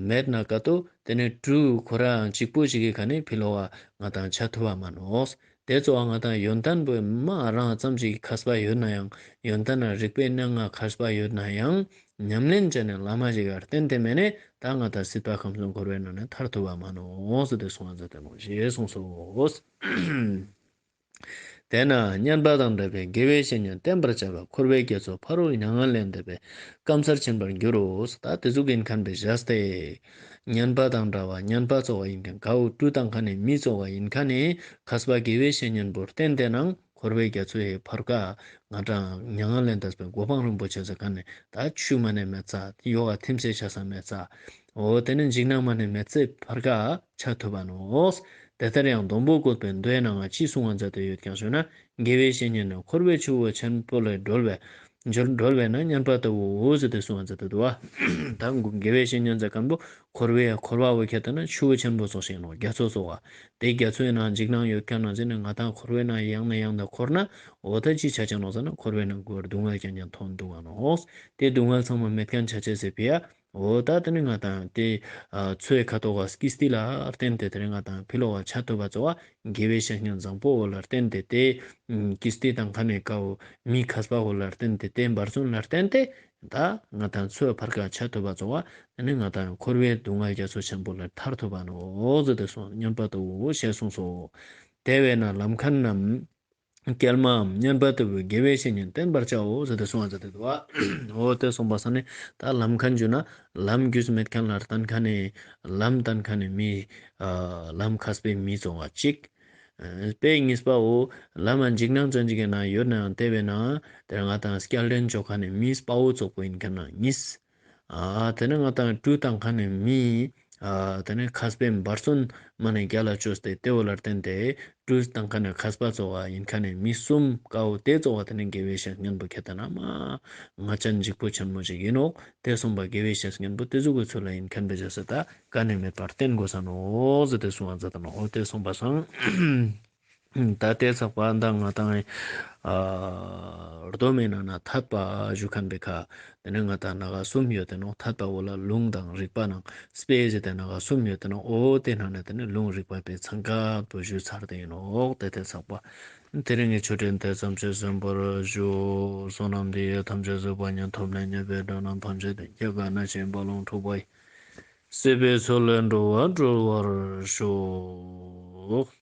མེད་ན་ཀ་ཏོ་དེ་ནས་སྤྲུལ་ཁོ་རང་གཅིག་པོ་ཞིག་གི་ཁ་ནས་ཕི་ལོ་བ་ང་དང་ཆ་ཐུབ་བ་མ་ནོག་དེ་ཚོ་བ་ང་དང་ཡོན་ཏན་པོ་མ་རང་ཙམ་ཞིག་མཁས་པ་ཡོད་ན་ཡང་ཡོན་ཏན་རིག་པའི་གནས་ལྔ་མཁས་པ་ཡོད་ན་ཡང་། ཉམས་ལེན་བྱས་ནས་བླ་མ་ཞིག་ག་བརྟེན་ཏེ་མེད་ནས་ད་ང་དང་སྲིད་པ་ཁམས་གསུམ་འཁོར་བའི་ནང་ནས་ཐར་ཐུབ་པ་མ་ནོག་ཟེར་ཏེ་གསུངས་པ་མཛད་དེ་ནོ་ཞེས་གསུངས་སོ། དེས་ན་སྙན་པ་དང་འདྲ་བའི་དགེ་བའི་བཤེས་གཉེན་བསྟེན་པར་བྱ་བ་འཁོར་བའི་རྒྱ་མཚོ་ཕ་རོལ་མྱ་ངན་ལས་འདས་པའི་སྐམ་སར་ཕྱིན་པར་འགྱུར་རོ། ད་དེ་ཟུག་ཡིན་མཁན་པའི་བཞག་སྟེ། སྙན་པ་དང་འདྲ་བ་སྙན་པ་ཚོགས་པ་ཡིན་མཁན་གའུ་སྤྲུལ་དང་ཁ་ནས་མི་ཚོགས་པ་ཡིན་མཁན་ནི་མཁས་པ་དགེ་བའི་བཤེས་གཉེན་པོ་བསྟེན་ཏེ་ནང་འཁོར་བའི་རྒྱ་མཚོ་ཡི་ཕར་ཀ་ང་དང་མྱ་ངན་ལས་འདས་པའི་གོ་འཕང་རིན་པོ་ཆེ་ཟེར་མཁན་ནི་ད་ཆུ་མ་ནས་མེད་ས་ཡོ་ག་ཐིམ་ས་ཆ་ས་མེད་ས། འོ་དེ་ནི་འཇིགས་སྣང་མ་ནས་མེད་ཚེ་ཕར་ཀ་ཆ་ཐུབ་པ་ནོ། དེ་ལྟར་ཡང་སྡོང་པོ་བཀོད་པའི་མདོའི་ནང་ང་ཅི་གསུང་བ་མཛད་དེ་ཡོད་ཀྱང་ཞུ་ན། དགེ་བའི་བཤེས་གཉེན་ནི་འཁོར་བའི་ཆུ་བོ་ཆེན་པོ་ལས་སྒྲོལ་བའི་སྒྲོལ་བའི་ན་སྙན་པ་ལྟ་བུའོ་ཟེར་ཏེ་གསུང་བ་མཛད་དེ་འདུག་བ། ད་དགེ་བའི་བཤེས་གཉེན་ཟེར་མཁན་པོ་འཁོར་བའི་འཁོར་བ་བོ་ཁྱེད་ལྟ་ན་ཆུ་བོ་ཆེན་པོ་ཚོགས་ཤིང་ནོ་རྒྱ་མཚོ་ཚོགས་བ། དེ་རྒྱ་མཚོའི་ནང་འཇིགས་སྣང་ཡོད་ཀྱང་ན་ཟེར་ནས་ང་དང་འཁོར་བའི་ནང་ཡང་ནས་ཡང་དུ་འཁོར་ན། འོ་ད་ཅི་ཆ་ཆ་ནོ་ཟེར་ན་འཁོར་བའི་ནང་གོར་སྡུག་བསྔལ་ཀྱང་ཀྱང་མཐོང་འདུག་བ་ནོ། དེ་སྡུག་བསྔལ་ཚང་མ་མེད་མཁན་ཆ་ཆེ་ཟེར་ཕི་ཡ། འོ་ད་དེ་ནི་ང་དང་དེ་ཨ་མཚོའི་ཁ་དོག་ག་ཀིས་ཏི་ལ་བརྟེན་ཏེ་དེ་ནི་ང་དང་ཕི་ལོ་བ་ཆ་ཐུབ་པ་ཚོ་བ་དགེ་བའི་བཤེས་གཉེན་བཟང་པོ་བོ་ལ་བརྟེན་ཏེ་དེ་ཀིས་ཏི་དང་ཁ་ནས་ཀའོ་མི་མཁས་པ་བོ་ལ་བརྟེན་ཏེ་དེ་འབར་སོན་ལ་བརྟེན་ཏེ་ད་ང་དང་མཚོའི་ཕར་ཀ་ཆ་ཐུབ་པ་ཚོ་བ་དེ་ནི་ང་དང་འཁོར་བའི་སྡུག་བསྔལ་རྒྱ་མཚོ་ཆེན་པོ་ལ་ཐར་ཐུབ་པ་ནོ་ཟེར་ཏེ་གསུངས་སྙན་པ་ལྟ་བུ་ཞེས་གསུངས་སོ། དེ་བས་ན་ལམ་ཁ་རྣམས། སྐྱེལ་མའམ་སྙན་པ་ལྟ་བུའི་དགེ་བའི་བཤེས་གཉེན་བསྟེན་པར་བྱའོ་ཟེར་ཏེ་གསུངས་པ་མཛད་དེ་འདུག་བ། འོ་དེ་གསུངས་པ་ས་ནི་ད་ལམ་ཁ་འཇུ་ན་ལམ་རྒྱུས་མེད་མཁན་ལ་བསྟན་མཁན་ནི་ལམ་བསྟན་མཁན་ནི་མི་ལམ་མཁས་པའི་མི་ཚོགས་པ་གཅིག་དཔེ་གཉིས་པའོ་ལམ་འཇིགས་སྣང་ཅན་ཅིག་གི་ནང་ཡོད་ནའང་དེ་བས་ན་དེ་ང་དང་སྐྱེལ་འདྲེན་འཇོག་མཁན་ནི་མི་དཔའ་བོ་ཚོགས་པོ་ཡིན་མཁན་ན་གཉིས། ཨ་དེ་ནི་ང་དང་སྤྲུལ་བཏང་མཁན་ནི་མི། ཨ་དེ་ནི་མཁས་པའི་འབར་སོན་མ་ནས་རྒྱ་ལ་བཅོས་ཏེ་ལྟེ་བོ་ལ་བརྟེན་ཏེ་སྤྲུལ་བཏང་མཁན་ནི་མཁས་པ་ཚོ་བ་ཡིན་མཁན་ནི་མི་གསུམ་ཀའོ་དེ་ཚོ་བ་དེ་ནི་དགེ་བའི་བཤེས་གཉེན་པོ་ཁྱེད་ལྟ་ན་མ་ང་ཅན་འཇིགས་པོ་ཆེན་མོ་ཞིག་ཡིན་ནོ། དེ་གསུངས་པ་དགེ་བའི་བཤེས་གཉེན་པོ་དེ་ཚོ་གི་ཚུལ་ལ་ཡིན་མཁན་པའི་རྗེས་སུ་ད་ག་ནས་མེད་པར་བསྟེན་དགོས་ས་ནོ་ཟེར་ཏེ་གསུངས་པ་མཛད་དེ་ནོ། འོ་དེ་གསུངས་པ་སང་། ད་ལྟའི་ཚགས་པ་འདི་ང་དང་ཨ་རྡོ་མི་ནང་ན་ཐད་པ་ཞུ་མཁན་པའི་ཁ། དེ་ནས་ང་དང་ན་ག་གསུམ་ཡོད་དེ་ནོ། ཐད་པ་འོ་ལ་ལུང་དང་རིགས་པ་ནང་སྤེལ་ཟེར་ཏེ་ན་ག་གསུམ་ཡོད་དེ་ནོ། འོ་དེ་ནང་ནས་དེ་ནས་ལུང་རིགས་པ་པའི་ཚང་ཁ་པོ་ཞུ་ཚར་དེ་ཡིན་ནོ། དེ་ལྟའི་ཚགས་པ། དེ་རིང་གི་ཆོས་འབྲེལ་དེ་ཙམ་ཞིག་གསན་པར་ཞུ། བསོད་ནམས་འདི་ཡིས་ཐམས་ཅད་གཟིགས་པ་ཉིད། ཐོབ་ནས་ཉེས་པའི་དགྲ་རྣམས་ཕམ་བྱས་ཏེ། སྐྱེ་རྒ་ན་འཆིའི་རྦ་ཀློང་འཁྲུགས་པ་ཡི། སྲིད་པའི་མཚོ་ལས་འགྲོ་བ་སྒྲོལ་བར་ཤོག།